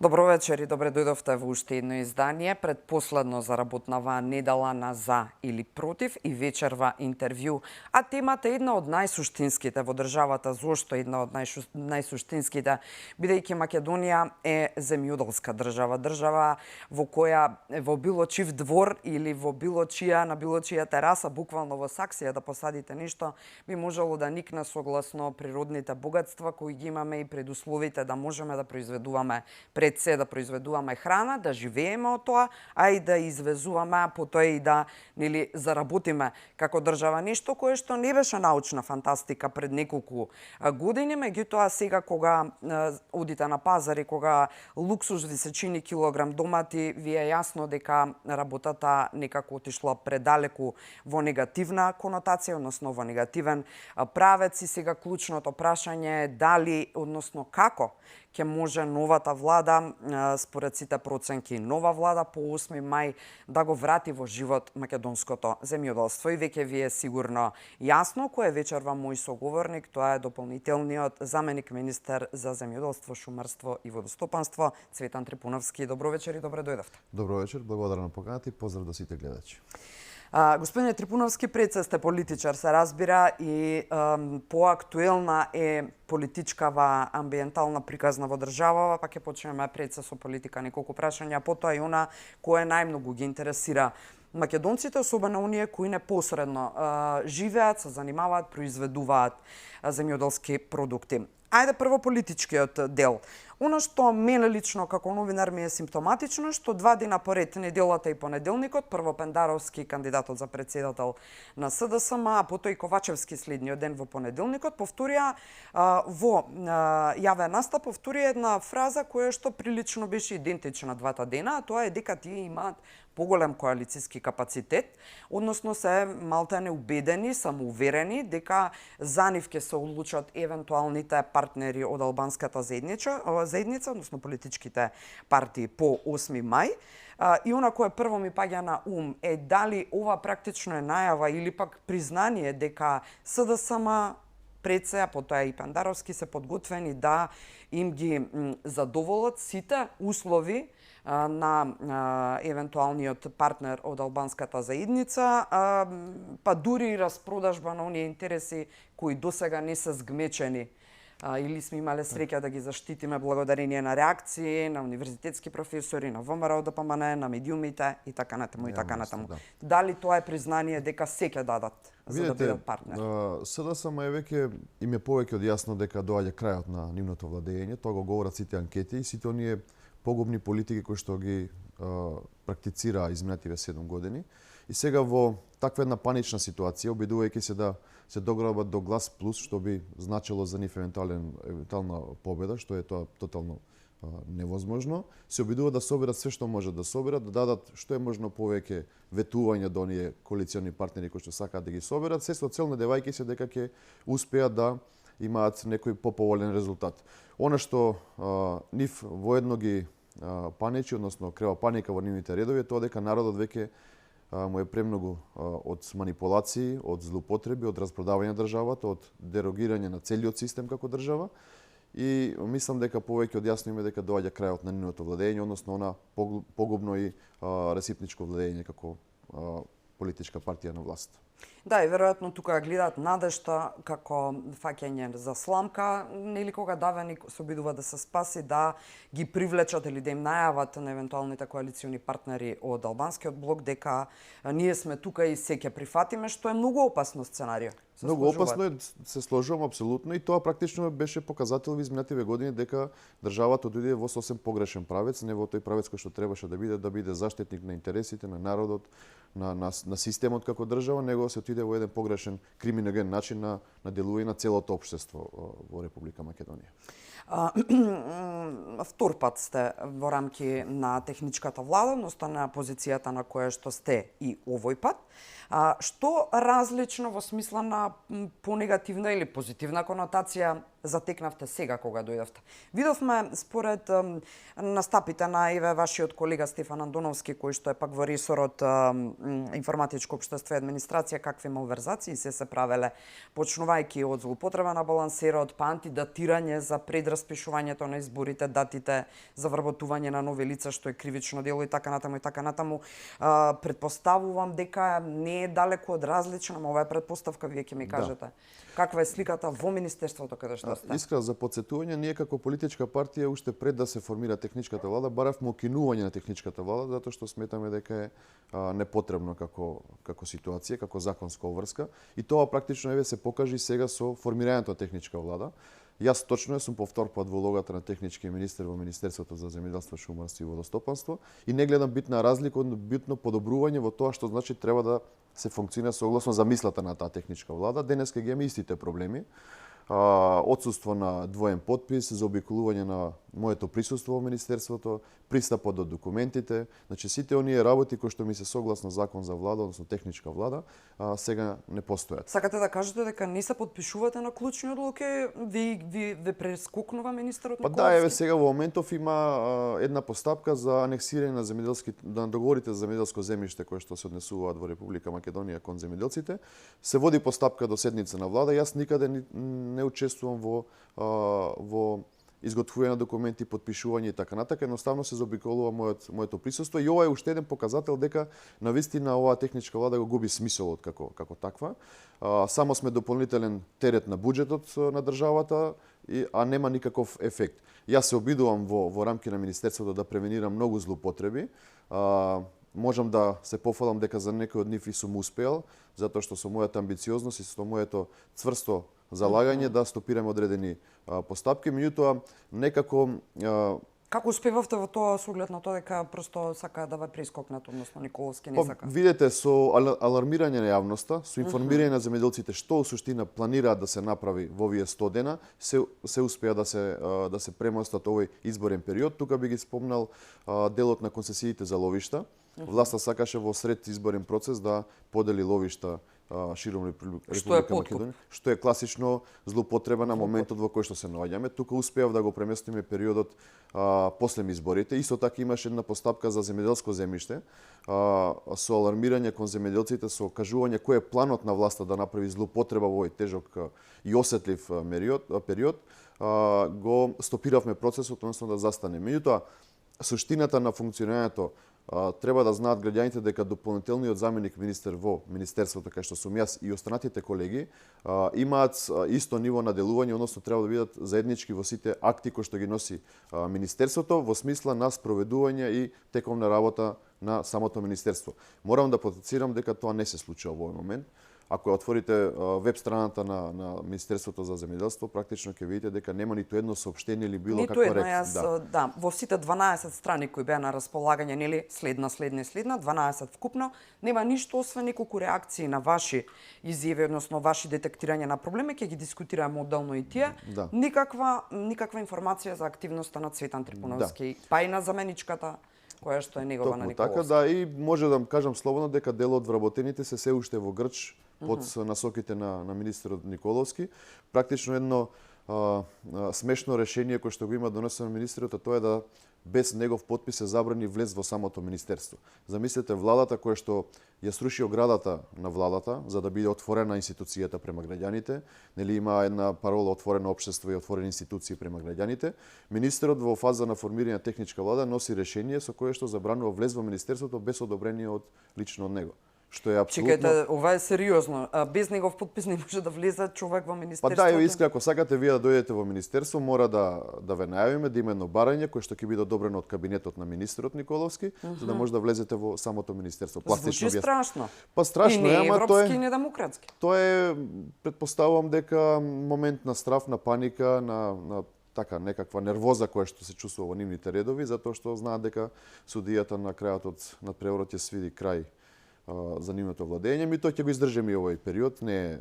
Добро вечер и добре дојдовте во уште едно издание, предпоследно за работнава недела на за или против и вечерва интервју. А темата е една од најсуштинските во државата. Зошто една од најсуштинските? Бидејќи Македонија е земјоделска држава, држава во која во било чив двор или во било чија на било чија тераса, буквално во саксија да посадите нешто, би можело да никне согласно природните богатства кои ги имаме и предусловите да можеме да произведуваме пред се да произведуваме храна, да живееме од тоа, а и да извезуваме, а потоа и да заработиме како држава. Нешто кое што не беше научна фантастика пред неколку години, меѓутоа сега кога одите на пазар и кога луксуз ви се чини килограм домати, ви е јасно дека работата некако отишла предалеку во негативна конотација, односно во негативен правец. И сега клучното прашање е дали, односно како ќе може новата влада, според сите проценки, нова влада по 8 мај да го врати во живот македонското земјоделство. И веќе ви е сигурно јасно кој е вечерва мој соговорник, тоа е дополнителниот заменик министер за земјоделство, шумарство и водостопанство Цветан Трипуновски. Добро вечер и добре дојдовте. Добро вечер, благодарам на поканата и поздрав до сите гледачи. Господине Трипуновски, пред се сте политичар, се разбира, и поактуелна е политичкава амбиентална приказна во државава, па ќе почнеме пред се со политика неколку прашања, потоа и она кое најмногу ги интересира македонците, особено оние кои непосредно живеат, се занимаваат, произведуваат земјоделски продукти. Ајде прво политичкиот дел. Оно што мене лично како новинар ми е симптоматично, што 2 дена поред, неделата и понеделникот, прво Пендаровски, кандидатот за председател на СДСМ, а потоа и Ковачевски следниот ден во понеделникот, повторија во јавен настап, повторија една фраза која што прилично беше идентична двата дена, а тоа е дека тие имаат поголем коалициски капацитет, односно се малтене убедени, самоуверени дека за нив ќе се одлучат евентуалните партнери од албанската заедница, односно политичките партии по 8 мај. И она кое прво ми паѓа на ум е дали ова практично е најава или пак признание дека СДСМ пред се, а потоа и Пендаровски се подготвени да им ги задоволат сите услови на евентуалниот партнер од албанската заедница, па дури и распродажба на оние интереси кои досега не се згмечени или сме имале среќа да ги заштитиме благодарение на реакции на универзитетски професори, на ВМРО ДПМН, на медиумите и така натаму и така натаму. Да. Дали тоа е признание дека се ќе дадат за да бидат партнер? СДСМ е веќе им е повеќе од јасно дека доаѓа крајот на нивното владење, тоа го говорат сите анкети и сите оние погубни политики кои што ги практицираа изминативе 7 години. И сега во таква една панична ситуација, обидувајќи се да се дограбат до глас плюс, што би значило за нив евентуална победа, што е тоа тотално невозможно, се обидуваат да соберат се што можат да соберат, да дадат што е можно повеќе ветување до оние коалициони партнери кои што сакаат да ги соберат, се со цел надевајќи се дека ќе успеат да имаат некој поповолен резултат. Она што нив воедно ги паничи, односно крева паника во нивните редови, е тоа дека народот веќе му е премногу од манипулации, од злоупотреби, од распродавање на државата, од дерогирање на целиот систем како држава. И мислам дека повеќе од јасно име дека доаѓа крајот на нивното владење, односно она погубно и ресипничко владење како политичка партија на власт. Да, и веројатно тука гледаат надежта како фаќање за сламка, нели кога давеник се обидува да се спаси, да ги привлечат или да им најават на евентуалните коалициони партнери од албанскиот блок дека ние сме тука и се ќе прифатиме, што е многу опасно сценарио. Многу опасно е, се сложувам апсолутно, и тоа практично беше показател во изминативе години дека државата одиде во сосем погрешен правец, не во тој правец кој што требаше да биде заштитник на интересите на народот, на системот како држава, него се отиде во еден погрешен криминоген начин на делување на целото општество во Република Македонија. Втор пат сте во рамки на техничката влада, односно на позицијата на која што сте и овој пат. Што различно во смисла на понегативна или позитивна конотација затекнавте сега кога дојдовте? Видовме според настапите на еве вашиот колега Стефан Андоновски, кој што е пак во ресорот информатичко општество и администрација, какви малверзации се правеле, почнувајќи од злоупотреба на балансерот, па антидатирање за распишувањето на изборите, датите за вработување на нови лица, што е кривично дело и така натаму и така натаму. Предпоставувам дека не е далеко од различна, но ова е предпоставка, вие ќе ми кажете. Каква е сликата во министерството каде што сте? Искра за подсетување, ние како политичка партија уште пред да се формира техничката влада, баравме окинување на техничката влада, затоа што сметаме дека е непотребно како ситуација, како законска обврска. И тоа практично еве се покажи сега со формирањето на техничка влада. Јас точно сум повтор пат во улогата на технички министер во Министерството за земјоделство, шумарство и водостопанство и не гледам битна разлика, битно подобрување во тоа што значи треба да се функционира согласно замислата на таа техничка влада. Денеска ги имаме истите проблеми. Отсуство на двоен подпис, заобиколување на моето присуство во Министерството, пристапот до документите, значи сите оние работи кои што ми се согласно закон за влада, односно техничка влада, сега не постојат. Сакате да кажете дека не се подпишувате на клучни одлуки, ви прескокнува министерот Николовски? Па да, еве сега во моментов има една постапка за анексирање на договорите за земјоделско земјиште кои што се однесуваат во Република Македонија кон земјоделците. Се води постапка до седница на влада. Јас никаде не учествувам во изготвување на документи, подпишување и така натака, едноставно се заобиколува моето присуство и ова е уште еден показател дека навистина оваа техничка влада го губи смисолот како таква. Само сме дополнителен терет на буџетот на државата, а нема никаков ефект. Јас се обидувам во рамки на министерството да превенирам многу злоупотреби. Можам да се пофалам дека за некој од нив и сум успеал, затоа што со мојата амбициозност и со моето цврсто залагање да стопираме одредени постапки, меѓутоа некако Како успевавте во тоа со оглед на тоа дека просто сака да ве прескокнат, односно Николовски не сака? Видете, со алармирање на јавноста, со информирање на земјоделците што во суштина планираат да се направи во овие 100 дена, се успеа да се премостат овој изборен период. Тука би ги спомнал делот на концесиите за ловишта. Власта сакаше во сред изборен процес да подели ловишта широм Република Македонија, што е класично злоупотреба на моментот во кој што се наоѓаме. Тука успеав да го преместиме периодот после изборите. Исто така имаше една постапка за земјоделско земјиште, со алармирање кон земјоделците, со кажување кој е планот на власта да направи злоупотреба во овој тежок и осетлив период, го стопиравме процесот, односно да застане. Меѓутоа, суштината на функционирањето треба да знаат граѓаните дека дополнителниот заменик министер во Министерството, кај што сум јас и останатите колеги, имаат исто ниво на делување, односно треба да бидат заеднички во сите акти кои што ги носи Министерството, во смисла на спроведување и тековна работа на самото Министерство. Морам да потенцирам дека тоа не се случува во овој момент. Ако отворите веб страната на Министерството за земјоделство, практично ќе видите дека нема ниту едно соопштение или било каква реакција. Да, во сите 12 страни кои беа на располагање, нели, следна, 12 вкупно, нема ништо освен неколку реакции на ваши изјави, односно ваши детектирање на проблеми, ќе ги дискутираме одделно и тие. Да. Никаква информација за активноста на Цветан Трипуновски, па и на заменичката која што е негова на Николовски. Така, да, и може да кажам слободно дека дел од вработените се уште во Грч под насоките на министерот Николовски. Практично едно смешно решение кое што го има донесено министерот, тоа е да без негов подпис се забрани влез во самото министерство. Замислете владата која што ја сруши оградата на владата за да биде отворена институцијата према граѓаните, нели има една парола отворено општество и отворени институции према граѓаните. Министерот во фаза на формирање на техничка влада носи решение со кое што забранува влез во министерството без одобрение лично од него. Што е апсолутно... Чекајте, ова е сериозно. Без негов подпис не може да влезе човек во министерството? Па да, искра, ако сакате вие да дојдете во министерство, мора да ве најавиме, да има едно барање кое што ќе биде одобрено од кабинетот на министерот Николовски, за да може да влезете во самото министерство. Звучи страшно. Па страшно и не ама тоа европски, и не демократски. Тоа е, предпоставувам дека момент на страф, на паника, на така некаква нервоза која што се чувствува во нивните редови, затоа што знаат дека судијата на крајот од надпреворот ќе свиди крај за нивното владење, ми тоа ќе го издржиме и овој период, не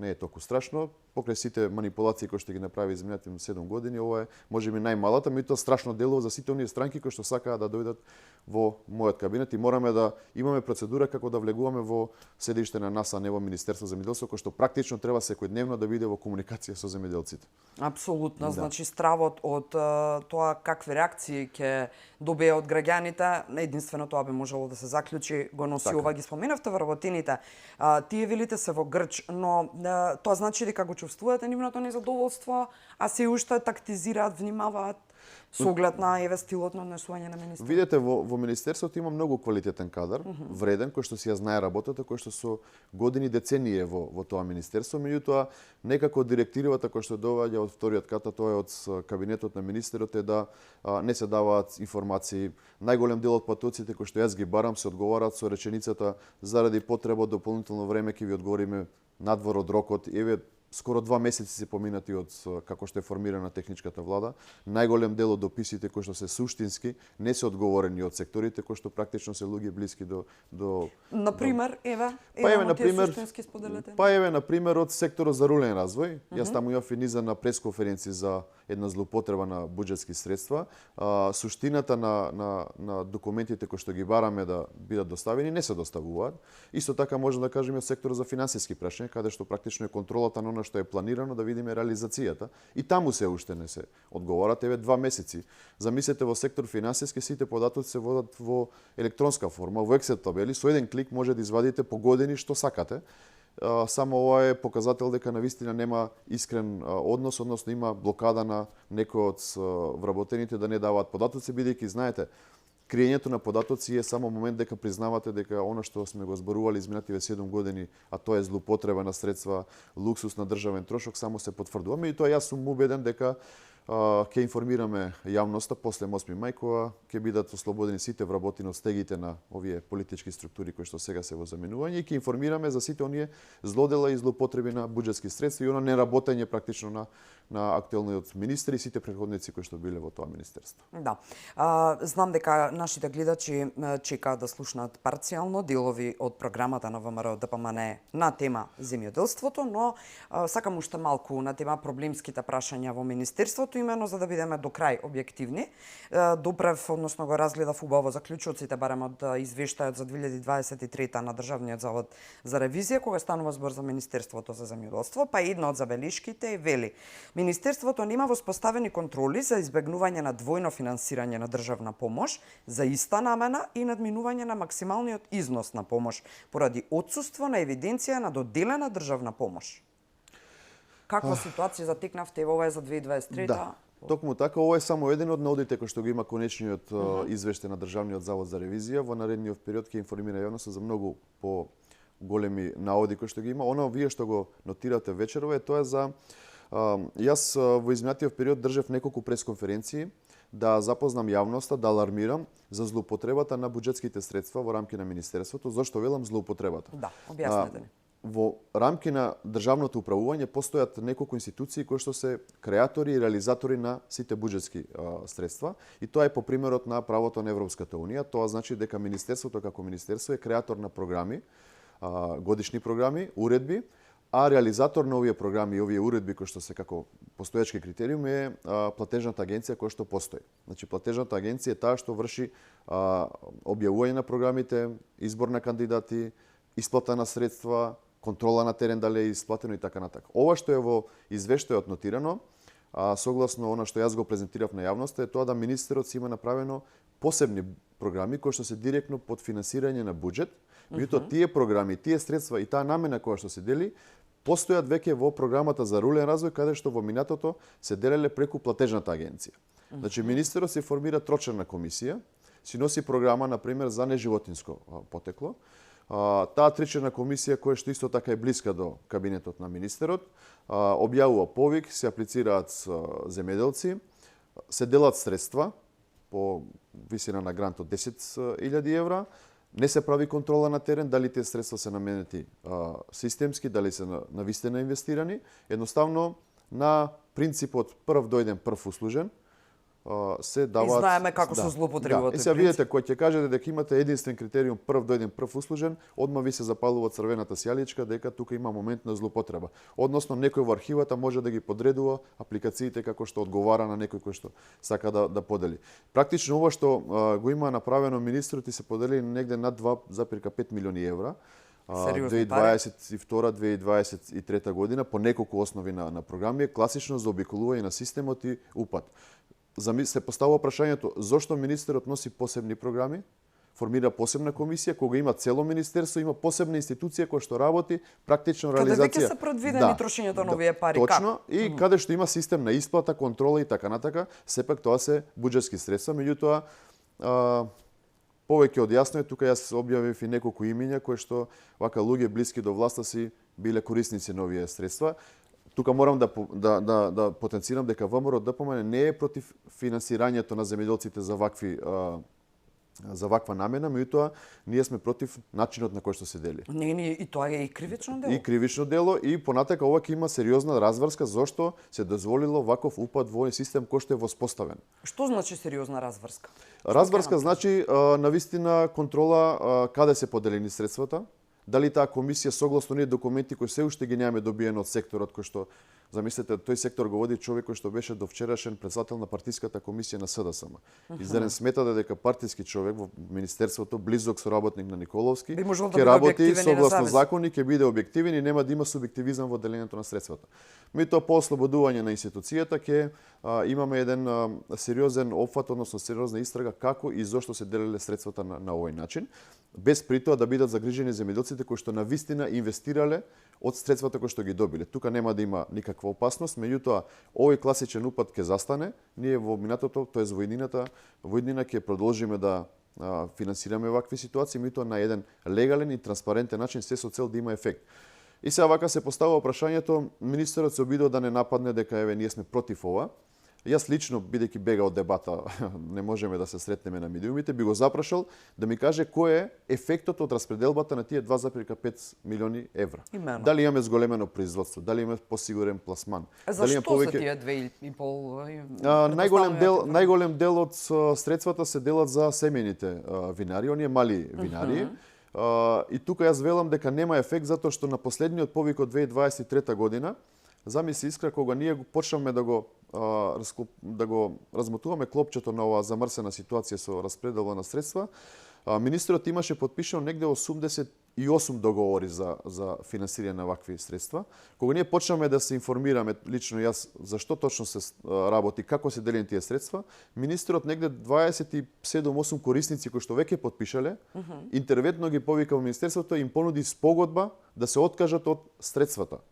е толку страшно. Покрај сите манипулации кои што ги направи изминатите 7 години, ова е можеби најмалата, ми тоа страшно делува за сите оние странки кои што сакаат да дојдат во мојот кабинет и мораме да имаме процедура како да влегуваме во седиште на нас, а не во Министерство за земјоделство, кој што практично треба секојдневно да биде во комуникација со земјоделците. Апсолутно, Да. значи стравот од тоа какви реакции ќе добие од граѓаните, единствено тоа би можело да се заклучи, го носи Така. ова, ги споменавте вработените. Тие велите се во Грч, но тоа значи дека го чувствувате нивното незадоволство, а се уште тактизираат, внимаваат со оглед на стилот на однесување на министерството? Видете, во Министерството има многу квалитетен кадар, вреден, кој што си ја знае работата, кој што со години, децении е во тоа Министерство. Меѓутоа, некако директивата која што доаѓа од вториот кат, тоа е од кабинетот на министерот, е да не се даваат информации. Најголем дел од патоците кои што јас ги барам се одговараат со реченицата заради потреба од дополнително време ќе ви одговориме надвор од рокот. Еве, скоро 2 месеци се поминати од како што е формирана техничката влада. Најголем дел од дописите кои што се суштински не се одговорени од секторите кои што практично се луѓе блиски до Например, еве суштински споделете. На пример од секторот за рурален развој. Јас таму имав и низа на пресконференции за една злоупотреба на буџетски средства. Суштината на документите кои што ги бараме да бидат доставени не се доставуваат. Исто така можеме да кажеме од секторот за финансиски прашања, каде што практично е контролата на она што е планирано, да видиме реализацијата. И таму се уште не се одговарат. Еве 2 месеци. Замислете, во сектор финансиски сите податоци се водат во електронска форма, во Excel табели, со еден клик може да извадите по години што сакате. Само ова е показател дека навистина нема искрен однос, односно има блокада на некои од вработените да не даваат податоци, бидејќи знаете, криењето на податоци е само момент дека признавате дека она што сме го зборували изминативе 7 години, а тоа е злоупотреба на средства, луксус на државен трошок, само се потврдува. Меѓутоа јас сум убеден дека ќе информираме јавноста после 8 мај, кога ќе бидат ослободени сите вработени од стегите на овие политички структури кои што сега се во заменување, и ќе информираме за сите оние злодела и злоупотреби на буџетски средства и она неработење практично на актуелниот министер и сите претходници кои што биле во тоа министерство. Да. Знам дека нашите гледачи чекаат да слушнат парцијално делови од програмата на ВМРО ДПМН на тема земјоделството, но сакам уште малку на тема проблемските прашања во министерството, имено за да бидеме до крај објективни. Допрев, односно го разгледав убаво заклучоците барем од извештајот за 2023 на Државниот завод за ревизија, кога станува збор за Министерството за земјоделство, па една од забелишките е вели: Министерството нема воспоставени контроли за избегнување на двојно финансирање на државна помош за иста намена и надминување на максималниот износ на помош поради отсуство на евиденција на доделена државна помош. Каква ситуација затекнавте? Ова е за 2023? Да. Токму така, ова е само еден од наодите кој што го има конечниот извештај на Државниот завод за ревизија. Во наредниот период ќе информира јавноста за многу големи наоди кои што ги има. Оно вие што го нотирате вечерова е тоа за јас во изминатиот период држев неколку пресконференции да запознам јавноста, да алармирам за злоупотребата на буџетските средства во рамки на министерството. Зошто велам злоупотребата? Да, објаснете ни. Во рамки на државното управување постојат неколку институции кои што се креатори и реализатори на сите буџетски средства, и тоа е по примерот на правото на Европската унија. Тоа значи дека министерството како министерство е креатор на програми, годишни програми, уредби, а реализатор на овие програми и овие уредби кои што се како постоечки критериум е платежната агенција која што постои. Значи платежната агенција е таа што врши објавување на програмите, избор на кандидати, исплата на средства, контрола на терен дали е исплатено и така натака. Ова што е во извештајот нотирано, согласно она што јас го презентирав на јавноста, е тоа да министерот си има направено посебни програми кои што се директно под финансирање на буџет. Меѓутоа тие програми, тие средства и таа намена која што се дели постојат веќе во програмата за рурален развој, каде што во минатото се делеле преку платежната агенција. Значи министерот се формира трочерна комисија, си носи програма на пример за неживотинско потекло. Таа тричерна комисија, која што исто така е блиска до кабинетот на министерот, објавува повик, се аплицираат земјоделци, се делат средства по висина на грант од 10.000 евра, не се прави контрола на терен дали тие средства се наменети системски, дали се навистина инвестирани. Едноставно на принципот прв дојден, прв услужен, се даваат... И знаеме како се злоупотребуваат. И сега видите, кој ќе кажете дека имате единствен критериум прв дојден, прв услужен, одма ви се запалува црвената сјаличка дека тука има момент на злоупотреба. Односно, некој во архивата може да ги подредува апликациите како што одговара на некој кој што сака да подели. Практично ова што го има направено министерот и се подели негде над 2,5 милиони евра. 2022-2023 година по неколку основи на програми е класично за обиколување на системот и упат. Се поставува прашањето зошто министерот носи посебни програми, формира посебна комисија, кога има цело министерство, има посебна институција која што работи практично Каде реализација. веќе се предвидени трошењето на овие пари. Точно, и каде што има систем на исплата, контрола и така натака, сепак тоа се буџетски средства, меѓутоа повеќе од ясно е, тука јас објавив и неколку имиња кои што вака луѓе блиски до власта си биле корисници на овие средства. Тука морам да потенцирам дека ВМРО ДПМН не е против финансирањето на земјоделците за ваква намена, меѓутоа ние сме против начинот на кој што се дели. Не, и тоа е и кривично дело. И кривично дело, и понатака ова ќе има сериозна разврска зошто се дозволило ваков упад во систем кој што е воспоставен. Што значи сериозна разврска? Разврска значи навистина контрола каде се поделени средствата, дали таа комисија согласно оние документи кои се уште ги немаме добиено од секторот, кој што, замислете, тој сектор го води човек кој што беше до вчерашен председател на партиската комисија на СДСМ. И зарем смета дека партиски човек во министерството, близок соработник на Николовски, ќе работи согласно закони, ќе биде објективен и нема да има субјективизам во делењето на средствата. Меѓутоа по ослободување на институцијата ќе имаме еден сериозен опфат, односно сериозна истрага како и зошто се делеле средствата на овој начин, без при тоа да бидат загрижени земјоделците кои што навистина инвестирале од средствата кои што ги добиле. Тука нема да има никаква опасност, меѓутоа овој класичен упад ќе застане. Ние во минатото, тоест во иднина ќе продолжиме да финансираме вакви ситуации, меѓутоа на еден легален и транспарентен начин, се со цел да има ефект. И сега вака се поставува прашањето, министерот се обидува да не нападне дека еве ние сме против ова. Јас лично, бидејќи бега од дебата, не можеме да се сретнеме на медиумите, би го запрашал да ми каже кој е ефектот од распределбата на тие 2,5 милиони евра. Именно. Дали имаме зголемено производство, дали имаме посигурен пласман. Зашто повеќе... се тие 2,5? Најголем дел од средствата се делат за семејните винари, оние мали винари. И тука јас велам дека нема ефект затоа што на последниот повик од 2023 година, замисли искра кога ние почнавме да го размотуваме клопчето на оваа замрсена ситуација со распределба на средства, министерот имаше подпишано негде 88 договори за финансирање на вакви средства. Кога ние почнавме да се информираме, лично јас, зашто точно се работи, како се делени тие средства, министерот негде 27-8 корисници кои што веќе подпишале, интервентно ги повика во министерството и им понуди спогодба да се откажат од средствата.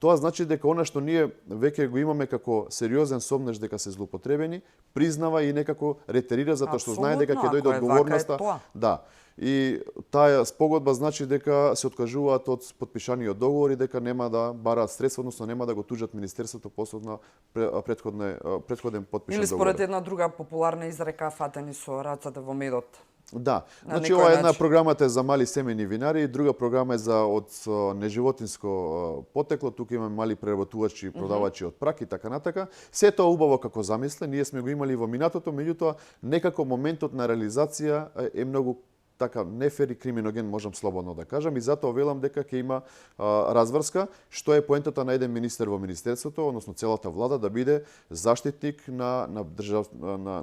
Тоа значи дека она што ние веќе го имаме како сериозен сомнеж дека се злоупотребени, признава и некако ретерира затоа што знае дека ќе дојде одговорноста. Да. И таа спогодба значи дека се откажуваат од потпишаниот договор и дека нема да бараат средства, односно нема да го тужат министерството посод на претходен потпишан договор. Или според една друга популарна изрека, фатени со рацете во медот. Да, значи ова една програмата е за мали семени винари, друга програма е за од неживотинско потекло, тука имаме мали преработувачи и продавачи од прак и така натака. Се тоа убаво како замисле, ние сме го имали во минатото, меѓутоа некако моментот на реализација е многу така нефер и криминоген, можам слободно да кажам, и затоа велам дека ќе има разврска, што е поентата на еден министер во министерството, односно целата влада да биде заштитник на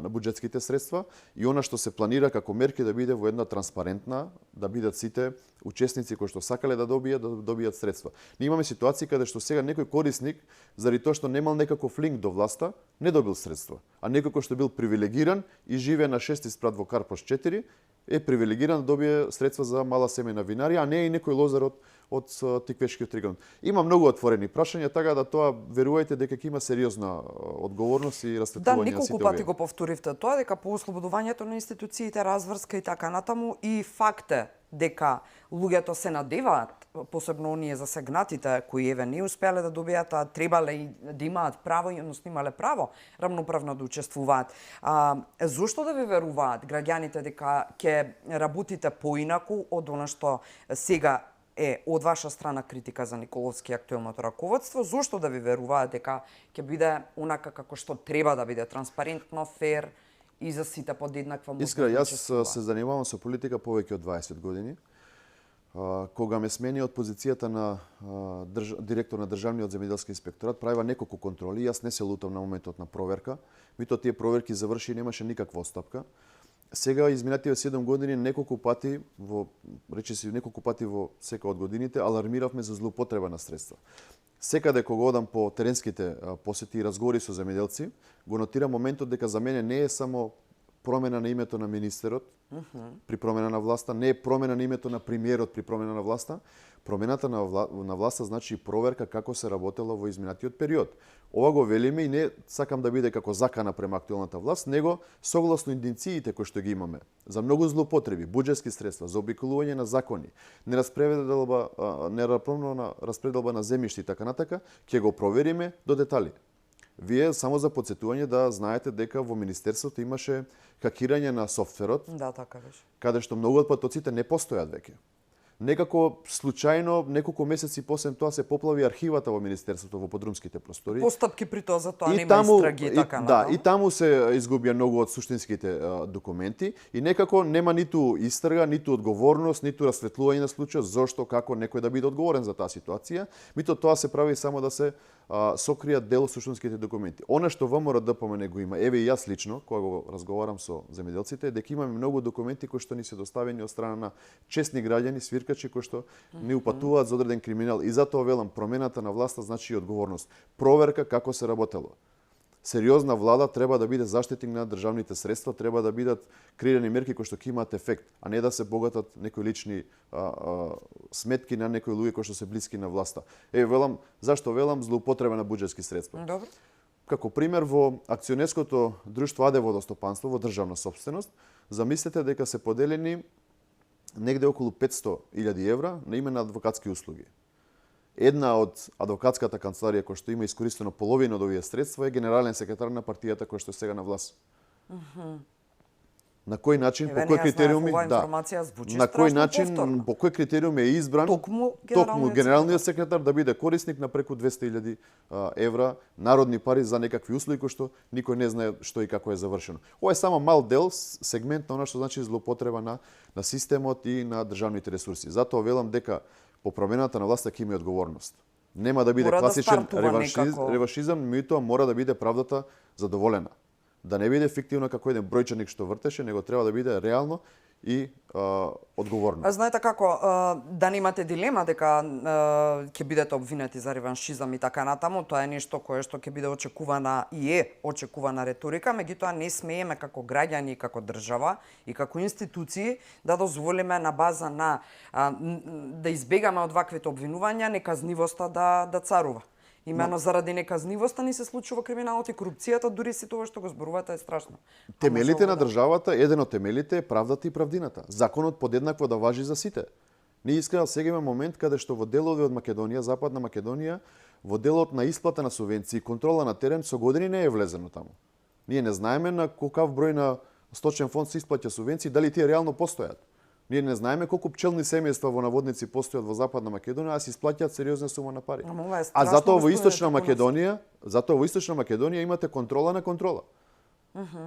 буџетските средства и она што се планира како мерки да биде во една транспарентна, да бидат сите учесници кои што сакале да добијат средства. Ние имаме ситуации каде што сега некој корисник заради тоа што немал некаков линк до власта, не добил средства, а некој кој што бил привилегиран и живее на 6 спрат во Карпош 4, е привилегиран да добие средства за мала семејна винарија, а не и некој лозар од Тиквешкиот регион. Има многу отворени прашања, така да тоа верувајте дека ќе има сериозна одговорност и расветување на сите овие. Да, неколку пати го повторивте тоа, дека по ослободувањето на институциите, разврска и така натаму, и факт е дека луѓето се надеваат, посебно оние засегнатите кои еве не успеале да добијат, а требале и да имаат право, односно имале право рамноправно да учествуваат. Зошто да ви веруваат граѓаните дека ќе работите поинаку од она што сега е од ваша страна критика за Николовски и актуелното раководство? Зошто да ви веруваат дека ќе биде онака како што треба да биде, транспарентно, фер и за сите под еднаква можност? Искра, јас се занимавам со политика повеќе од 20 години. Кога ме смени од позицијата на директор на Државниот земјоделски инспекторат, правива неколку контроли. Јас не се лутам на моментот на проверка. Меѓутоа тие проверки заврши и немаше никаква отстапка. Сега изминативе 7 години неколку пати во сека од годините алармиравме за злоупотреба на средства. Секаде кога одам по теренските посети и разговори со земјоделци, го нотирам моментот дека за мене не е само промена на името на министерот при промена на власта, не е промена на името на премиерот при промена на власта. Промената на власта значи проверка како се работело во изминатиот период. Ова го велиме и не сакам да биде како закана према актуелната власт, него согласно индициите кои што ги имаме за многу злоупотреби, буџетски средства, за обиколување на закони, неравноправна распределба на земјишта и така натака, ќе го провериме до детали. Вие само за подсетување да знаете дека во министерството имаше хакирање на софтверот, Да, така беше. каде што многу од патоците не постојат веќе. Некако случајно, неколку месеци после тоа се поплави архивата во министерството во подрумските простори. Постапки при тоа за тоа нема истраги и така Да, натаму. и таму се изгубија многу од суштинските документи и некако нема ниту истрага, ниту одговорност, ниту расветлување на случајот зошто како некој да биде одговорен за таа ситуација. Мито тоа се прави само да се сокријат дел од суштинските документи. Она што ВМРО ДПМН го има, еве и јас лично, кога го разговарам со земјоделците, е дека имаме многу документи кои што ни се доставени од страна на честни граѓани, свиркачи кои што ни упатуваат за одреден криминал и затоа велам промената на власта значи и одговорност. Проверка како се работело. Сериозна влада треба да биде заштитник на државните средства, треба да бидат креирани мерки кои што ќе имаат ефект, а не да се богатат некои лични сметки на некои луѓе кои што се блиски на власта. Велам, зашто велам злоупотреба на буџетски средства? Добро. Како пример во акционерското друштво АД водостопанство во државна собственост, замислете дека се поделени негде околу 500.000 евра на име на адвокатски услуги. Една од адвокатската канцеларија која што има искористено половина од овие средства е генерален секретар на партијата која што е сега на власт. На кој начин, по кои критериуми, на кој начин, по кој критериум е избран токму генералниот секретар да биде корисник на преку 200.000 евра народни пари за некакви услуги кои што никој не знае што и како е завршено. Ова е само мал дел, сегмент на она што значи злоупотреба на системот и на државните ресурси. Затоа велам дека по промената на власта ќе има и одговорност. Нема да биде класичен реваншизам, меѓутоа мора да биде правдата задоволена. Да не биде фиктивно како еден бројчаник што вртеше, него треба да биде реално и одговорно. Знаете како, да немате дилема дека ќе бидете обвинети за реваншизам и така натаму, тоа е нешто кое што ќе биде очекувана и е очекувана реторика, меѓутоа не смееме како граѓани, како држава и како институции да дозволиме на база на да избегаме од ваквите обвинувања неказнивоста да царува. Имено заради неказнивоста ни се случува криминалот и корупцијата, дури се тоа што го зборувате е страшно. Темелите на државата, еден од темелите е правдата и правдината. Законот подеднакво да важи за сите. Ние искрено сега има момент каде што во делови од Македонија, Западна Македонија, во делот на исплата на субвенции и контрола на терен со години не е влезено таму. Ние не знаеме на колкав број на сточен фонд се исплаќа субвенции, дали тие реално постојат. Ние не знаеме колку пчелни семејства во наводници постојат во Западна Македонија, а се исплаќаат сериозна сума на пари. А затоа во Источна Македонија имате контрола на контрола.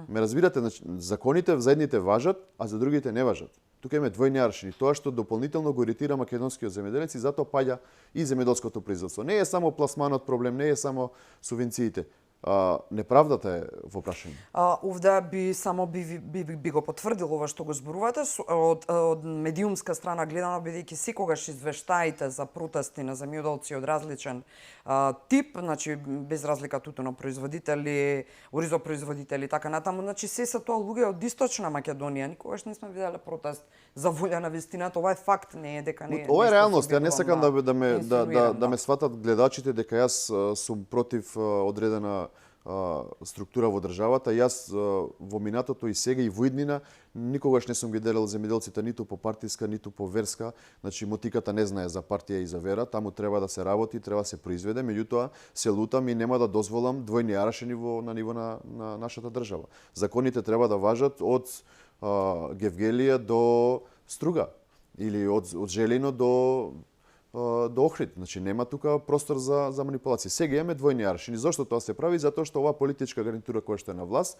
Ме разбирате, законите за едните важат, а за другите не важат. Тука имаме двојни аршини. Тоа што дополнително го иритира македонскиот земјоделец и затоа паѓа и земјоделското производство. Не е само пласманот проблем, не е само субвенциите. Неправдата е во прашање. Овде би го потврдил ова што го зборувате од медиумска страна гледано, бидејќи секогаш извештаите за протести на земјоделци од различен тип, значи без разлика тутунопроизводители, оризопроизводители и така натаму, значи се се тоа луѓе од Источна Македонија. Никогаш не сме виделе протест за волја на вистината. Ова е факт, не е дека не е. Ова е реалност. Ја не сакам да ме сватат гледачите дека јас сум против одредена структура во државата. Јас во минатото и сега и во иднина никогаш не сум ги делел земјоделците ниту по партиска, ниту по верска. Значи мотиката не знае за партија и за вера, таму треба да се работи, треба да се произведе, меѓутоа се лутам и нема да дозволам двојни аршини на ниво на нашата држава. Законите треба да важат од Гевгелија до Струга или од Желино до Охрид. Значи нема тука простор за манипулација. Сега имаме двојни аршини. Зошто тоа се прави? Затоа што оваа политичка гарнитура која што е на власт,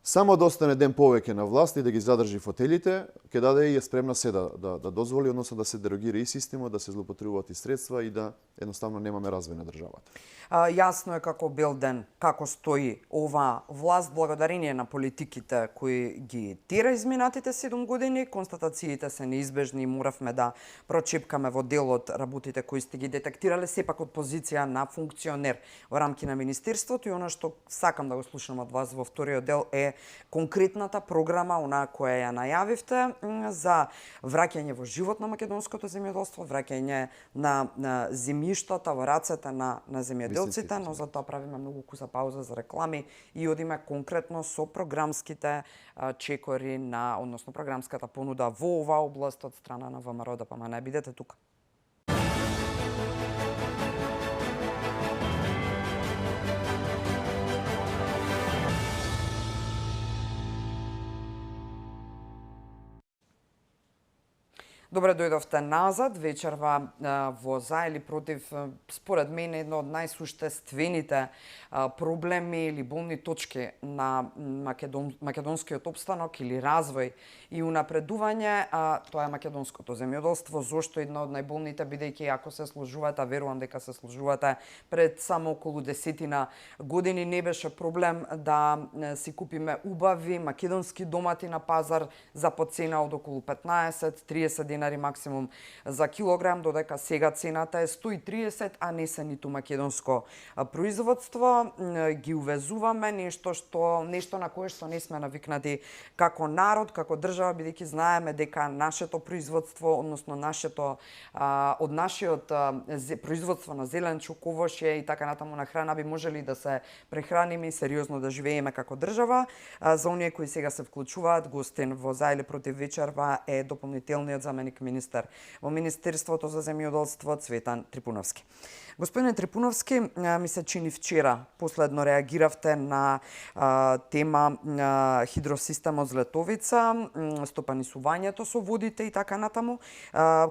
само да остане ден повеќе на власт и да ги задржи фотелите, ќе даде и е спремна се да дозволи, односно да се дерогира и системот, да се злоупотребуваат и средства и да едноставно немаме развој на државата. Јасно е како бел ден како стои ова власт благодарение на политиките кои ги тира изминатите 7 години. Констатациите се неизбежни и моравме да прочепкаме во делот работите кои сте ги детектирале сепак од позиција на функционер во рамки на министерството, и она што сакам да го слушам од вас во вториот дел е конкретната програма, онаа која ја најавивте, за враќање во живот на македонското земјоделство, враќање на земјиштата во рацете на земјоделците, но за тоа правиме многу куса пауза за реклами и одиме конкретно со програмските чекори односно програмската понуда во оваа област од страна на ВМРО ДПМН. Бидете тука. Добре дојдовте назад, вечерва во за или против, според мен, едно од најсуштествените проблеми или болни точки на македонскиот опстанок или развој и унапредување, тоа е македонското земјоделство. Зошто едно од најболните, бидејќи ако се сложувате, верувам дека се сложувате, пред само околу 10 години не беше проблем да си купиме убави македонски домати на пазар за по цена од околу 15-30 денари максимум за килограм, додека сега цената е 130, а не се ниту македонско производство. Ги увезуваме нешто на кое што не сме навикнати како народ, како држава, бидејќи знаеме дека нашето производство, односно од нашиот производство на зеленчук, овошје и така натаму на храна би можели да се прехраниме и сериозно да живееме како држава. За оние кои сега се вклучуваат, гостин во за или против вечерва е дополнителниот заменик министер во Министерството за земјоделство Цветан Трипуновски. Господине Трипуновски, ми се чини вчера последно реагиравте на тема хидросистемот Злетовица, стопанисувањето со водите и така натаму.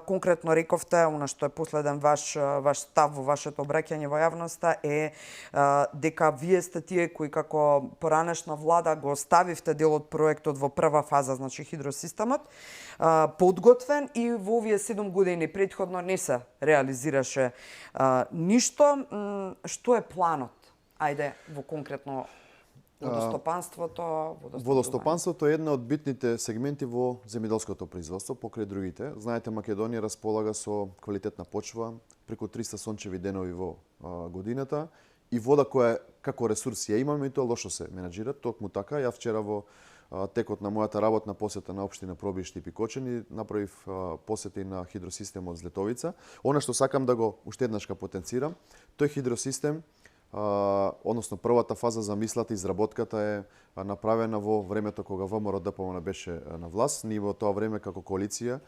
Конкретно рековте, она што е последен ваш став во вашето обраќање во јавноста е дека вие сте тие кои како поранешна влада го ставивте дел од проектот во прва фаза, значи хидросистемот, подготвен и во овие 7 години претходно не се реализираше ништо. Што е планот? Ајде, во конкретно водостопанството. Водостопанството е една од битните сегменти во земјоделското производство, покрај другите. Знаете, Македонија располага со квалитетна почва, преку 300 сончеви денови во годината и вода која како ресурс ја имаме и тоа лошо се менаџира. Токму така, ја вчера во текот на мојата работна посета на општина Пробишти и Пикочени направив посета и на хидросистемот Злетовица. Она што сакам да го уште еднаш потенцирам, тој хидросистем, односно првата фаза за мислата и изработката е направена во времето кога ВМРО ДПМН беше на власт. Ние во тоа време како коалиција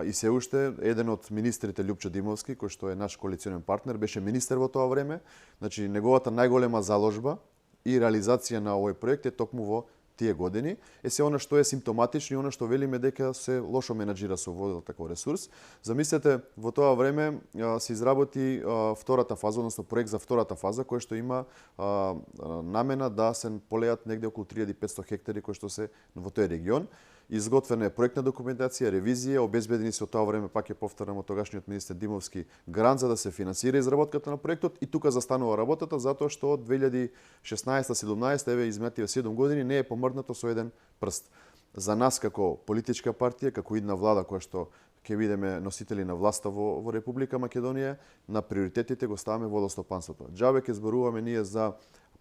и се уште еден од министрите Љупчо Димовски, кој што е наш коалиционен партнер, беше министер во тоа време. Значи неговата најголема заложба и реализација на овој проект е токму во тие години. Се она што е симптоматично и она што велиме дека се лошо менаџира со водата како ресурс. Замислете, во тоа време се изработи втората фаза, односно проект за втората фаза, кој што има намена да се полеат негде околу 3500 хектари кои што се во тој регион. Изготвена е проектна документација, ревизија, обезбедени се од тоа време, пак е повторам од тогашниот министер Димовски, грант за да се финансира изработката на проектот и тука застанува работата затоа што од 2016-17 еве изминативе 7 години не е помрднато со еден прст. За нас како политичка партија, како идна влада која што ќе бидеме носители на власта во Република Македонија, на приоритетите го ставаме водостопанството. Џабе ќе зборуваме ние за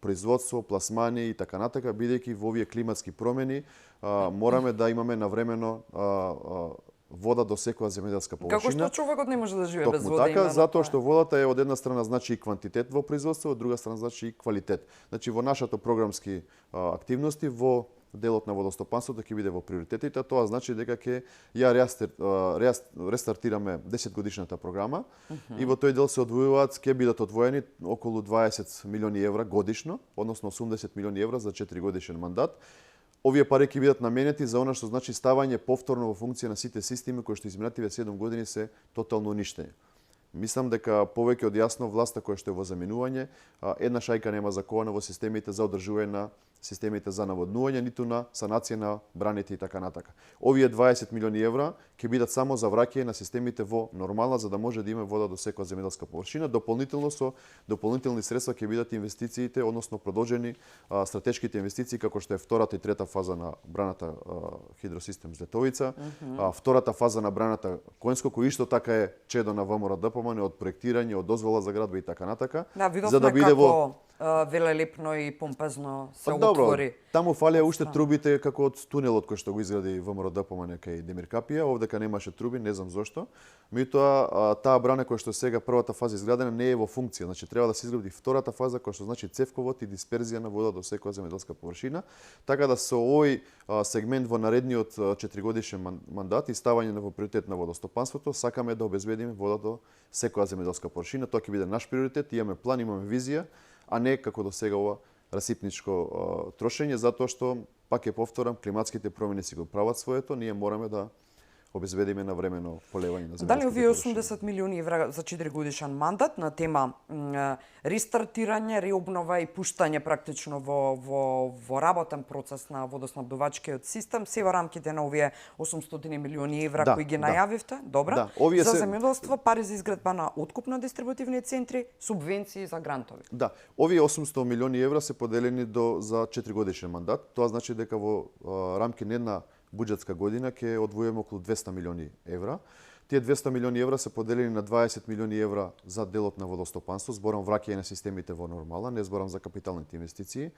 производство, пласмани и така натака, бидејќи во овие климатски промени мораме да имаме навремено вода до секоја земјоделска површина. Како што човекот не може да живее без вода? Така, затоа што водата е од една страна значи и квантитет во производство, од друга страна значи и квалитет. Значи во нашата програмски активности во делот на водостопанството ќе биде во приоритетите, тоа значи дека ќе рестартираме 10 годишната програма и во тој дел се одвојуваат, ќе бидат одвоени околу 20 милиони евра годишно, односно 80 милиони евра за 4 годишен мандат. Овие пари ќе бидат наменети за она што значи ставање повторно во функција на сите системи кои што изминативе 7 години се тотално уништени. Мислам дека повеќе од јасно власта која што е во заминување, една шајка нема закована во системите за одржување на системите за наводнување, ниту на санација на браните и така натака. Овие 20 милиони евра ќе бидат само за враќање на системите во нормална за да може да има вода до секоја земјоделска површина. Дополнително со дополнителни средства ќе бидат инвестициите, односно продолжени стратешките инвестиции како што е втората и трета фаза на браната хидросистем Злетовица, втората фаза на браната Коенско, кој исто така е чедо на ВМРО ДПМН од проектирање, од дозвола за градба и така натака, за да биде во велелепно и помпезно се Добро, отвори. таму фалеа уште трубите како од тунелот кој што го изгради ВМРО-ДПМН кај Демир Капија, овдека немаше труби, не знам зошто. Меѓутоа таа брана која што сега првата фаза изградена не е во функција, значи треба да се изгради втората фаза која што значи цевковод и дисперзија на вода до секоја земјоделска површина, така да со овој сегмент во наредниот 4-годишен мандат и ставање во приоритет на водостопанството, сакаме да обезбедиме вода до секоја земјоделска површина. Тоа ќе биде наш приоритет, имаме план, имаме визија, а не како до сега ова расипничко трошење, затоа што, пак ја повторам, климатските промени си го прават своето, ние мораме да обезбедиме навремено поливање на земјоделските Дали овие површини. 80 милиони евра за 4 годишен мандат на тема рестартирање, реобнова и пуштање практично во работен процес на водоснабдувачкиот систем, се во рамките на овие 800 милиони евра кои ги најавивте, добро? Да, овие за се... земјоделство, пари за изградба на откупно дистрибутивни центри, субвенции за грантови. Да, овие 800 милиони евра се поделени за 4 годишен мандат. Тоа значи дека во рамки на една буџетска година ќе одвоиме околу 200 милиони евра. Тие 200 милиони евра се поделени на 20 милиони евра за делот на водостопанство, зборам враќање на системите во нормала, не зборам за капиталните инвестиции.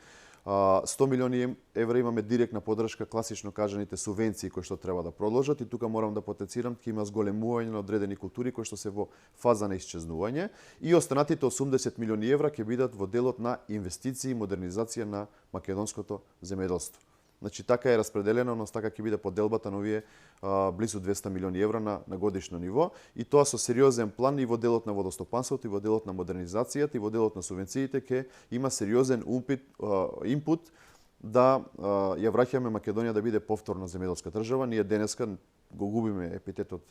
100 милиони евра имаме директна поддршка, класично кажаните субвенции кои што треба да продолжат, и тука морам да потенцирам дека има зголемување на одредени култури кои што се во фаза на исчезнување, и останатите 80 милиони евра ќе бидат во делот на инвестиции и модернизација на македонското земјоделство. Значи така е распределено, но така ќе биде поделбата на овие близу 200 милиони евра на годишно ниво, и тоа со сериозен план и во делот на водостопанството, и во делот на модернизацијата, и во делот на субвенциите ќе има сериозен инпут да ја враќаме Македонија да биде повторно земјоделска држава. Ние денеска го губиме епитетот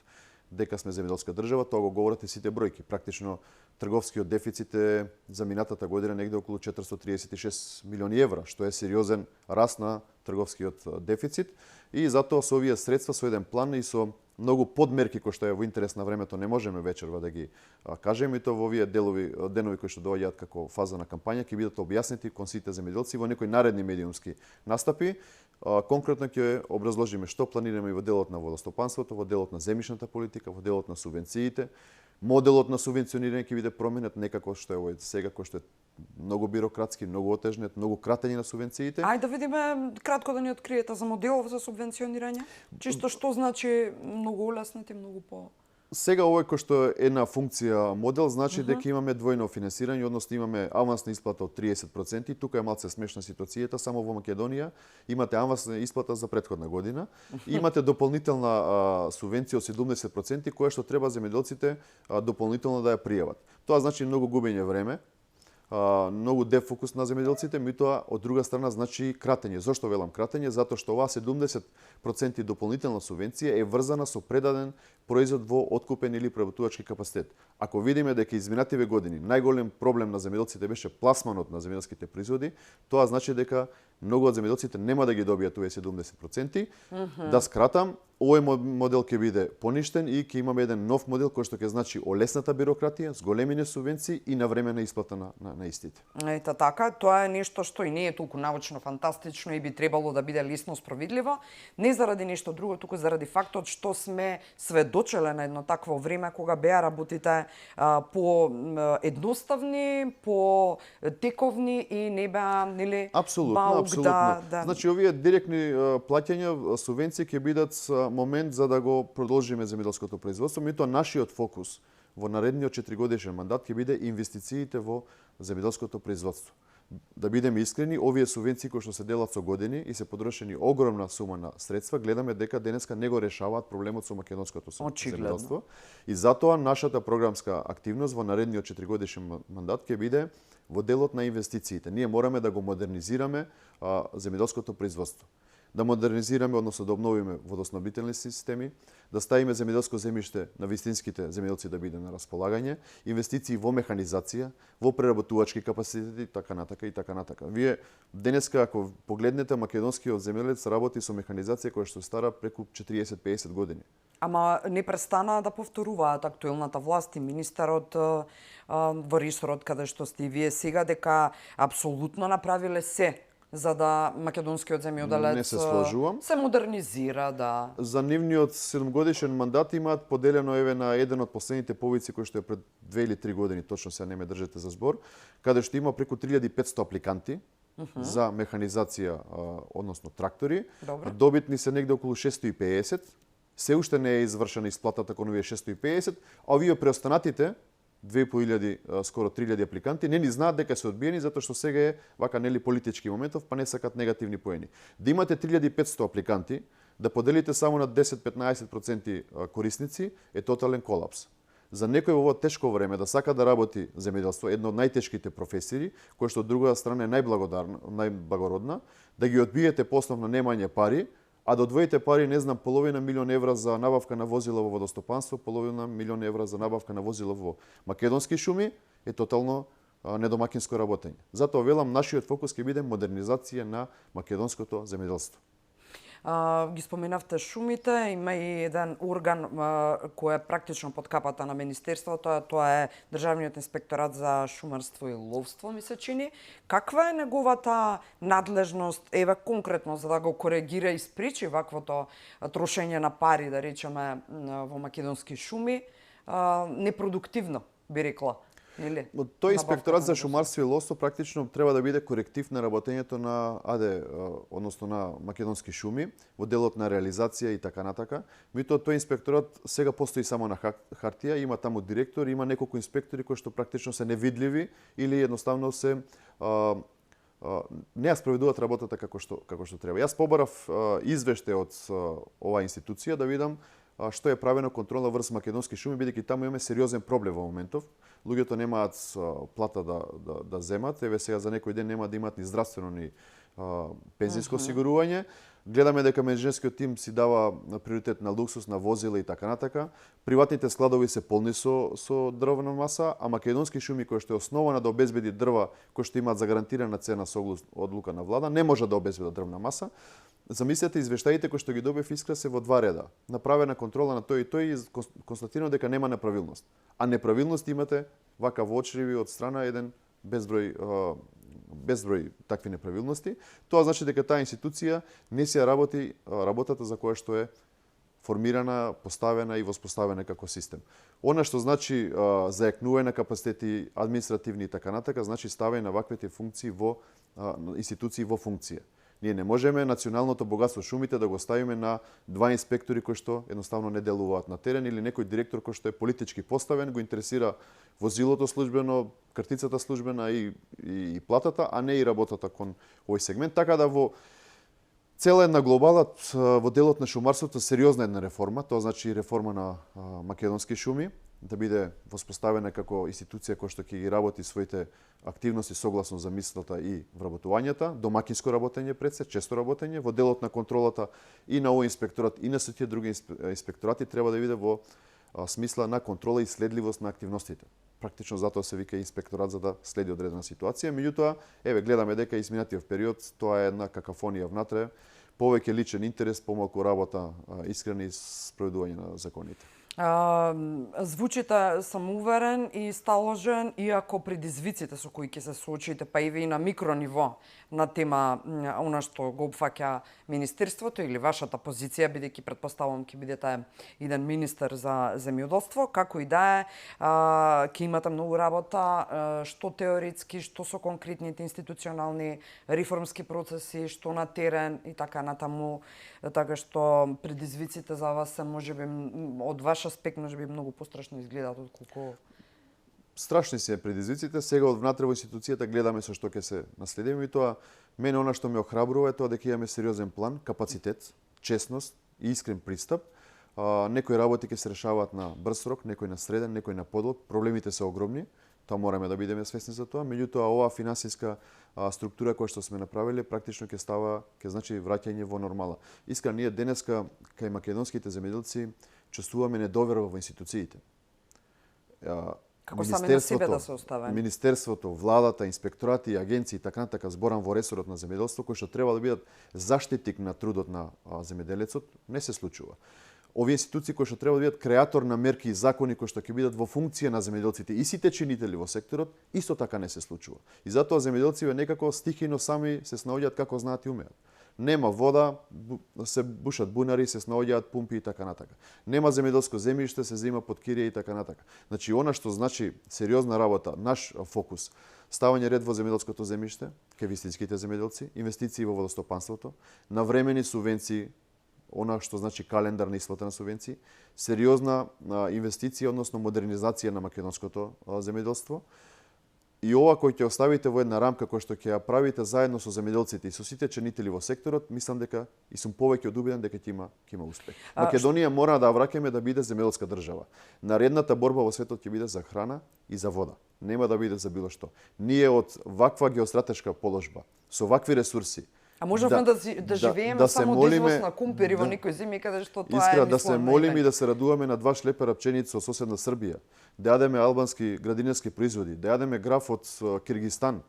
дека сме земјоделска држава, тоа го говорат и сите бројки. Практично трговскиот дефицит е за минатата година негде околу 436 милиони евра, што е сериозен раст на трговскиот дефицит, и затоа со овие средства, со еден план и со многу подмерки кои што е во интерес на времето, не можеме вечерва да ги кажеме, и тоа во овие денови кои што доаѓаат како фаза на кампања ќе бидат објаснети кон сите земјоделци во некои наредни медиумски настапи. Конкретно ќе образложиме што планираме и во делот на водостопанството, во делот на земјишната политика, во делот на субвенциите. Моделот на субвенционирање ќе биде променет, не како што е овој сега, кој што е многу бирократски, многу отежнет, многу кратење на субвенциите. Ајде да видиме кратко да ни откриете за моделов за субвенционирање. Чисто што значи многу улеснет и многу по... Сега овој кој што е една функција модел, значи дека имаме двојно финансирање, односно имаме авансна исплата од 30%. Тука е малце смешна ситуацијата, само во Македонија имате авансна исплата за претходна година, и имате дополнителна субвенција од 70% која што треба земјоделците дополнително да ја пријават. Тоа значи многу губење време, многу дефокус на земјоделците, меѓутоа од друга страна значи кратење. Зошто велам кратење? Затоа што оваа 70% дополнителна субвенција е врзана со предаден производ во откупен или преработувачки капацитет. Ако видиме дека изминативе години најголем проблем на земјоделците беше пласманот на земјоделските производи, тоа значи дека многу од земјоделците нема да ги добијат овие 70%. Да скратам, овој модел ќе биде поништен и ќе имаме еден нов модел кој што ќе значи олесната бирократија, зголемени субвенции и навремена исплата на истите. Ето така, тоа е нешто што и не е толку научно фантастично и би требало да биде лесно спровидливо, не заради нешто друго, туку заради фактот што сме сведочеле на едно такво време кога беа работите по едноставни, по тековни и не беа, нели, Апсолутно. да. Значи овие директни плаќања, субвенции ќе бидат момент за да го продолжиме земјоделското производство, меѓутоа нашиот фокус во наредниот 4-годишен мандат ќе биде инвестициите во земјоделското производство. Да бидеме искрени, овие субвенции кои што се делат со години и се потрошени огромна сума на средства, гледаме дека денеска не го решаваат проблемот со македонското земјоделство. И затоа нашата програмска активност во наредниот 4-годишен мандат ќе биде во делот на инвестициите. Ние мораме да го модернизираме земјоделското производство. Да модернизираме, односно да обновиме водоснабдителни системи, да ставиме земјоделско земјиште на вистинските земјоделци да биде на располагање, инвестиции во механизација, во преработувачки капацитети и така натака. Вие денеска ако погледнете, македонскиот земјоделец работи со механизација која што стара преку 40-50 години. Ама не престана да повторуваат актуелната власт и министерот во ресорот каде што сте и вие сега дека апсолутно направиле се за да македонскиот земјоделец Не се сложувам. се модернизира, да. За нивниот 7-годишен мандат имаат поделено еве на еден од последните повици кој што е пред 2 или 3 години, точно сега не ме држете за збор, каде што има преку 3500 апликанти за механизација, односно трактори. Добро. Добитни се негде околу 650. Се уште не е извршена исплатата кон овие 650, а овие преостанатите 2500, скоро 3000 апликанти не ни знаат дека се одбиени затоа што сега е вака нели политички моментов, па не сакат негативни поени. Да имате 3500 апликанти, да поделите само на 10-15% корисници е тотален колапс. За некој во ово тешко време да сака да работи земјоделство, една од најтешките професии, која што од друга страна е најблагородна, да ги одбиете по основно немање пари, а да одвоите пари, не знам, половина милион евра за набавка на возила во водостопанство, половина милион евра за набавка на возила во македонски шуми, е тотално недомакинско работење. Затоа велам, нашиот фокус ќе биде модернизација на македонското земјоделство. Ги споменавте шумите, има и еден орган кој е практично под капата на Министерството, тоа е Државниот инспекторат за шумарство и ловство, ми се чини. Каква е неговата надлежност, еве конкретно, за да го коригира и спречи ваквото трошење на пари, да речеме, во македонски шуми, непродуктивно, би рекла? Или тој инспекторат за шумарство и ловство практично треба да биде коректив на работењето на АД, односно на македонски шуми, во делот на реализација и така натака. Меѓутоа тој инспекторат сега постои само на хартија, има таму директор, има неколку инспектори кои што практично се невидливи или едноставно се не ја спроведуваат работата како што треба. Јас побарав извештај од оваа институција да видам што е правено контрола врз македонски шуми, бидејќи таму имаме сериозен проблем во моментов. Луѓето немаат плата да земат, еве сега за некој ден нема да имаат ни здравствено ни пензиско осигурување. Гледаме дека менеджерскиот тим си дава приоритет на луксус, на возила и така натака. Приватните складови се полни со дрвна маса, а македонски шуми кој што е основана да обезбеди дрва кои што имаат загарантирана цена со одлука на влада, не може да обезбедат дрвна маса. Замислете, извештаите кои што ги добив искра се во 2 реда. Направена контрола на тој и тој и констатирано дека нема неправилност. А неправилност имате вака воочливи од страна еден безброј такви неправилности. Тоа значи дека таа институција не си работи работата за која што е формирана, поставена и воспоставена како систем. Она што значи зајакнување на капацитети административни и така натака, значи ставање на ваквите функции во институции во функција. Ние не можеме националното богатство шумите да го ставиме на 2 инспектори кои што едноставно не делуваат на терен или некој директор кој што е политички поставен, го интересира возилото службено, картицата службена и платата, а не и работата кон овој сегмент. Така да во цела една глобала во делот на шумарството сериозна една реформа, тоа значи реформа на македонски шуми, да биде воспоставена како институција која што ќе ги работи своите активности согласно за мислата и вработувањата, домакинско работење пред се, често работење, во делот на контролата и на овој инспекторат и на сите други инспекторати треба да биде во смисла на контрола и следливост на активностите. Практично затоа се вика инспекторат за да следи одредена ситуација, меѓутоа еве гледаме дека изминатиот период тоа е една какафонија внатре, повеќе личен интерес, помалку работа искрена и спроведување на законите. Звучите самоуверен и сталожен, иако предизвиците со кои ќе се соочите, па и ви на микрониво на тема она што го опфаќа Министерството или вашата позиција, бидејќи предпоставувам ќе бидете еден министер за земјоделство, како и да е, ќе имате многу работа, што теоретски, што со конкретните институционални реформски процеси, што на терен и така натаму, така што предизвиците за вас се можеби од ваш аспект можеби многу пострашно изгледаат отколку страшни се предизвиците. Сега од внатре во институцијата гледаме со што ќе се наследиме и тоа мене она што ме охрабрува е тоа дека имаме сериозен план, капацитет, честност и искрен пристап. Некои работи ќе се решаваат на брз рок, некои на среден, некои на подлог. Проблемите се огромни, тоа мораме да бидеме свесни за тоа. Меѓутоа оваа финансиска структура која што сме направиле практично ќе значи враќање во нормала. Искрено ние денеска кај македонските земјоделци чувствуваме недоверба во институциите. Како сами на себе да се оставени. Министерството, владата, инспекторати, агенции и така натака зборам во ресорот на земјоделство кои што треба да бидат заштитник на трудот на земјоделецот, не се случува. овие институции кои што треба да бидат креатор на мерки и закони кои што ќе бидат во функција на земјоделците и сите чинители во секторот, исто така не се случува. И затоа земјоделците некако стихино сами се снаоѓаат како знаат и умеат. Нема вода, се бушат бунари, се снаоѓаат пумпи и така натака. Нема земјоделско земјиште, се зема под кирија и така натака. Значи, она што значи сериозна работа, наш фокус, ставање ред во земјоделското земјиште, кај вистинските земјоделци, инвестиции во водостопанството, навремени субвенции, она што значи календар на исплата на субвенции, сериозна инвестиција, односно модернизација на македонското земјоделство. И ова кој ќе оставите во една рамка која што ќе ја правите заедно со земјоделците и со сите чинители во секторот, мислам дека и сум повеќе од убеден дека ќе има успех. Македонија мора да враќаме да биде земјоделска држава. Наредната борба во светот ќе биде за храна и за вода. Нема да биде за било што. Ние од ваква геостратешка положба, со вакви ресурси, А можевме да живееме само од извоз на кумпири во некои земи каде што тоа искра е да се молиме и да се радуваме на 2 шлепера пченица од соседна Србија, да јадеме албански градинарски производи, да јадеме граф од Киргизстан,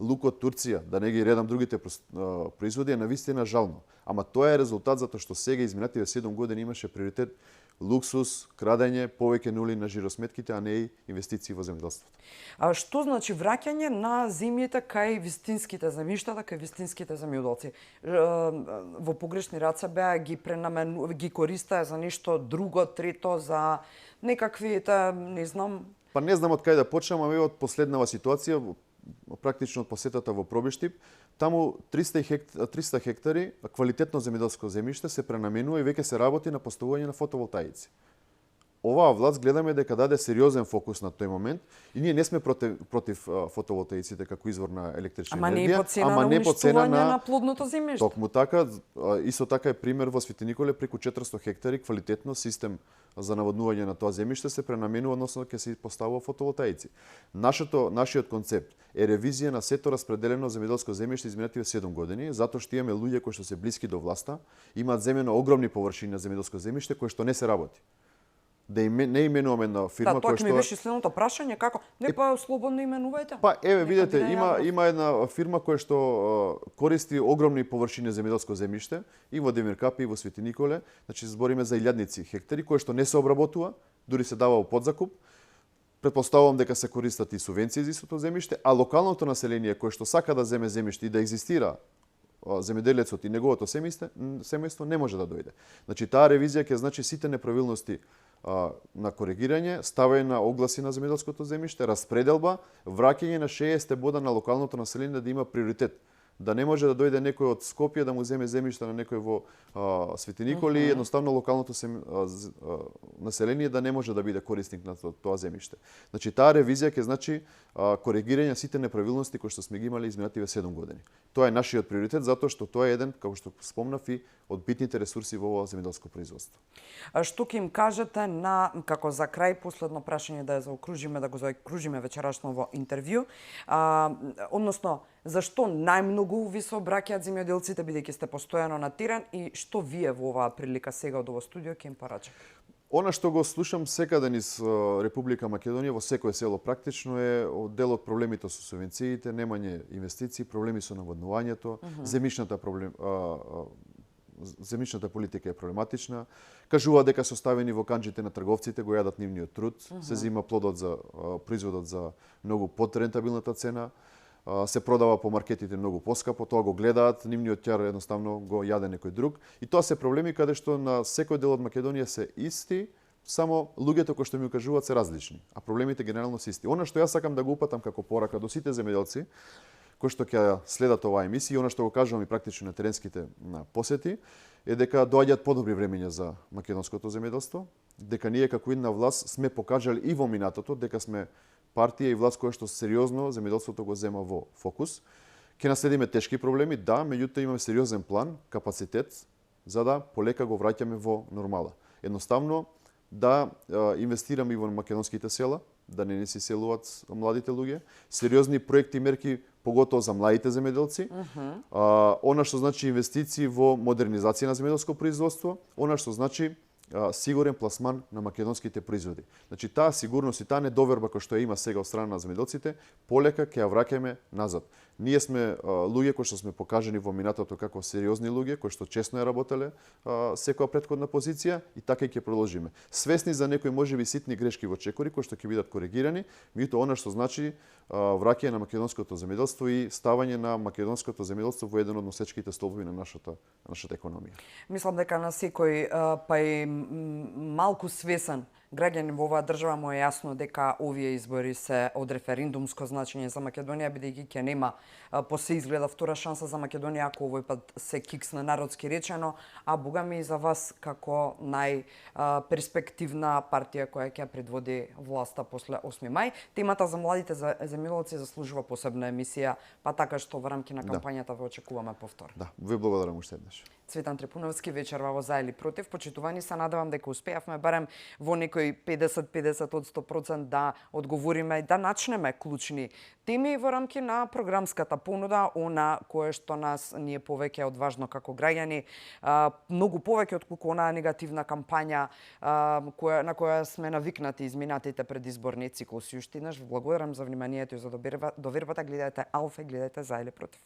лук од Турција, да не ги редам другите производи, е навистина жално. Ама тоа е резултат затоа што сега изминативе 7 години имаше приоритет луксус, крадење, повеќе нули на жиросметките, а не и инвестиции во земјоделството. А што значи враќање на земјите кај вистинските земјишта, кај вистинските земјоделци? Во погрешни раце беа, ги користеа за нешто друго, трето, за некакви, не знам. Па не знам од кај да почнам, ама од последнава ситуација, практично од посетата во Пробиштип, таму 300 хектари квалитетно земјоделско земјиште се пренаменува и веќе се работи на поставување на фотоволтаици. Оваа власт гледаме дека даде сериозен фокус на тој момент и ние не сме против фотоволтаиците како извор на електрична енергија, ама не по цена на плодното земјиште. Токму така, исто така е пример во Свети Николе, преку 400 хектари квалитетно систем за наводнување на тоа земјиште се пренаменува, односно ќе се поставува фотоволтаици. Нашиот концепт е ревизија на сето распределено земјоделско земјиште изминативе 7 години, затоа што имаме луѓе кои што се блиски до власта, имаат земено огромни површини на земјоделско земјиште кои што не се работи. Да не именуваме една фирма која што... Да, тоа ќе ми беше следното прашање, како? Не, па слободно именувајте. Па еве видете, има една фирма која што користи огромни површини земјоделско земјиште и во Демиркапи и во Свети Николе, значи збориме за илјадници хектари кои што не се обработува, дури се дава во подзакуп. Претпоставувам дека се користат и субвенции за истото земјиште, а локалното население кое што сака да земе земјиште и да екзистира земјоделецот и неговото семејство не може да дојде. Значи таа ревизија ќе значи сите неправилности на коригирање, ставање на огласи на земјоделското земјиште, распределба, враќање на 60 бода на локалното население да има приоритет. Да не може да дојде некој од Скопје да му земе земјиште на некој во Свети Николи, едноставно локалното население да не може да биде корисник на тоа земјиште. Значи таа ревизија ќе значи коригирање сите неправилности кои што сме ги имале изминативе 7 години. Тоа е нашиот приоритет затоа што тоа е еден, како што спомнав, и од битните ресурси во овој земјоделско производство. Што ќе им кажете на, како за крај, последно прашање да ја заокружиме, да го заокружиме вечерашно во интервју, односно, зашто најмногу ви се обраќаат земјоделците, бидејќи сте постојано на терен, и што вие во оваа прилика сега од ово студио ќе им порачате? Она што го слушам секаде низ Република Македонија, во секое село практично е дел од проблемите со субвенциите, немање инвестиции, проблеми со наводнувањето, земјишната политика е проблематична. Кажува дека се оставени во канџите на трговците, го јадат нивниот труд, се зема производот за многу подрентабилната цена, се продава по маркетите многу поскапо, тоа го гледаат, нивниот ќар едноставно го јаде некој друг. И тоа се проблеми каде што на секој дел од Македонија се исти, само луѓето кои што ми кажуваат се различни, а проблемите генерално се исти. Она што јас сакам да го упатам како порака до сите земјоделци кои што ќе следат оваа емисија, и она што го кажувам и практично на теренските посети, е дека доаѓаат подобри времења за македонското земјоделство, дека ние како една власт сме покажали и во минатото дека сме партија и власт која што сериозно земјоделството го зема во фокус. Ќе наследиме тешки проблеми, да, меѓутоа имаме сериозен план, капацитет за да полека го враќаме во нормала. Едноставно да инвестираме и во македонските села, да не се селуваат младите луѓе, сериозни проекти и мерки поготово за младите земјоделци. Она што значи инвестиции во модернизација на земјоделско производство, она што значи сигурен пласман на македонските производи. Значи таа сигурност и таа недоверба која што ја има сега од страна на земјоделците, полека ќе ја враќаме назад. Ние сме луѓе кои што сме покажани во минатото како сериозни луѓе, кои што честно ја работеле секоја претходна позиција и така и ќе продолжиме. Свесни за некои можеби ситни грешки во чекори кои што ќе бидат коригирани, меѓутоа она што значи враќање на македонското земјоделство и ставање на македонското земјоделство во еден од носечките столбови на нашата економија. Мислам дека на секој па и малку свесен граѓанин во оваа држава му е јасно дека овие избори се од референдумско значење за Македонија, бидејќи ќе нема по се изгледа втора шанса за Македонија ако овој пат се киксне народски речено, а богами и за вас како најперспективна партија која ќе предводи власта после 8 мај. Темата за младите земјоделци заслужува посебна емисија, па така што во рамки на кампањата ве очекуваме повтор. Да, ве благодарам уште еднаш. Цветан Трипуновски, вечерва во За или против. Почитувани се, надевам дека успеавме барем во некој 50-50 од 100% да одговориме и да начнеме клучни теми во рамки на програмската понуда, она кое што нас ни е повеќе од важно како граѓани, многу повеќе отколку онаа негативна кампања на која сме навикнати изминатите предизборни циклуси. Уште еднаш ви благодарам за вниманието и за довербата. Гледајте Алфа, гледајте За или против.